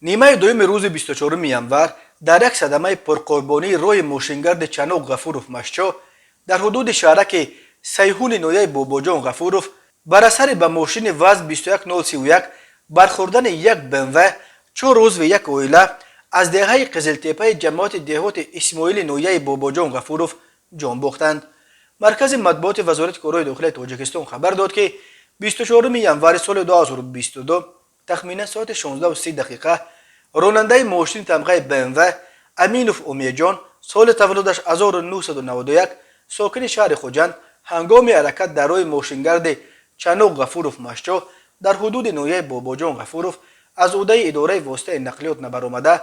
Нимаи дуюми рӯзи 24 январ дар як садамаи пурқурбонии роҳи мошингарди Чаноқ Ғафуров Машчо дар ҳудуди шаҳраки Сайҳуни ноҳияи Бобоҷон Ғафуров бар асари ба мошини ВАЗ 21031 бархӯрдани як БМВ чор узви як оила аз деҳаи Қизилтепаи ҷамоати деҳоти Исмоили ноҳияи Бобоҷон Ғафуров ҷон бохтанд. Маркази матбуоти Вазорати корҳои дохилаи Тоҷикистон хабар дод, ки 24 январи соли 2022 тахминан соати 16:30 дақиқа ронандаи мошини тамғаи БМВ Аминов Умедҷон, соли таваллудаш 1991, сокини шаҳри Хуҷанд, ҳангоми ҳаракат дар роҳи мошингарди Чаноқ Ғафуров Машчо дар ҳудуди ноҳияи Бобоҷон Ғафуров аз ӯҳдаи идораи воситаи нақлиёт набаромада,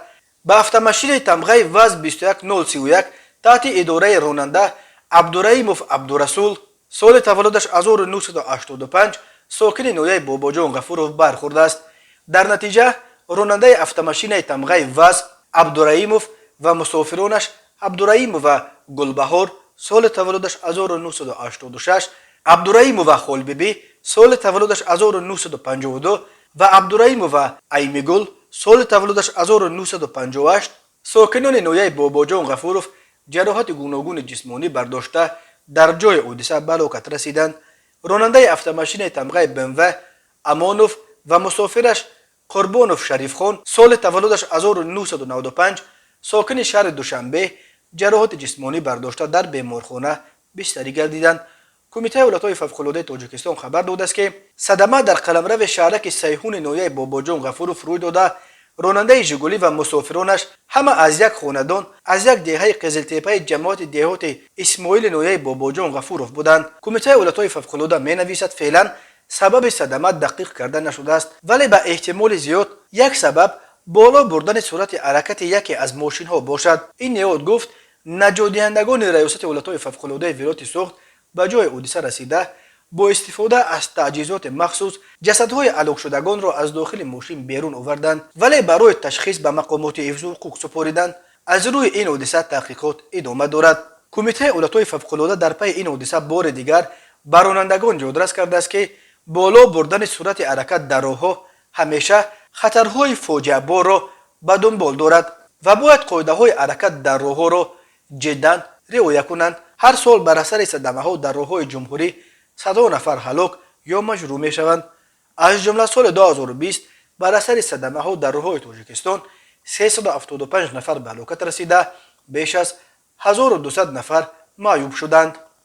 ба автомашинаи тамғаи ВАЗ 21031 таҳти идораи ронанда Абдураимов Абдурасул, соли таваллудаш 1985, сокини ноҳияи Бобоҷон Ғафуров бархӯрдааст. Дар натиҷа ронандаи автомашинаи тамғаи ВАЗ Абдураимов ва мусофиронаш Абдураимова Гулбаҳор, соли таваллудаш 1986, Абдураимова Холбибӣ, соли таваллудаш 1952, ва Абдураимова Аймигул, соли таваллудаш 1958, сокинони ноҳияи Бобоҷон Ғафуров, ҷароҳати гуногуни ҷисмонӣ бардошта, дар ҷои ҳодиса ба ҳалокат расиданд. Ронандаи автомашинаи тамғаи БМВ Амонов ва мусофираш Қурбонов Шарифхон, соли таваллудаш 1995, сокини шаҳри Душанбе, ҷароҳати ҷисмонӣ бардошта, дар беморхона бистарӣ гардиданд. Кумитаи ҳолатҳои фавқулодаи Тоҷикистон хабар додааст, ки садама дар қаламрави шаҳраки Сайҳуни ноҳияи Бобоҷон Ғафуров рӯй дода, ронандаи Жигулӣ ва мусофиронаш ҳама аз як хонадон, аз як деҳаи Қизилтепаи ҷамоати деҳоти Исмоили ноҳияи Бобоҷон Ғафуров буданд. Кумитаи ҳолатҳои фавқулода менависад: феълан сабаби садама дақиқ карда нашудааст, вале ба эҳтимоли зиёд як сабаб боло бурдани суръати ҳаракати яке аз мошинҳо бошад. Ин ниҳод гуфт, наҷотдиҳандагони Раёсати ҳолатҳои фавқулодаи вилояти Суғд ба ҷои ҳодиса расида, бо истифода аз таҷҳизоти махсус ҷасадҳои ҳалокшудагонро аз дохили мошин берун оварданд, вале барои ташхис ба мақомоти ҳифзу ҳуқуқ супориданд. Аз рӯи ин ҳодиса таҳқиқот идома дорад. Кумитаи ҳолатҳои фавқулода дар пайи ин ҳодиса бори дигар ба ронандагон ёдрас кардааст, ки боло бурдани суръати ҳаракат дар роҳҳо ҳамеша хатарҳои фоҷиаборро ба дунбол дорад ва бояд қоидаҳои ҳаракат дар роҳҳоро ҷиддан риоя кунанд. Ҳар сол бар асари садамаҳо дар роҳҳои ҷумҳурӣ садҳо нафар ҳалок ё маҷрӯҳ мешаванд. Аз ҷумла соли 2020 бар асари садамаҳо дар роҳҳои Тоҷикистон 375 нафар ба ҳалокат расида, беш аз 1200 нафар маъюб шуданд.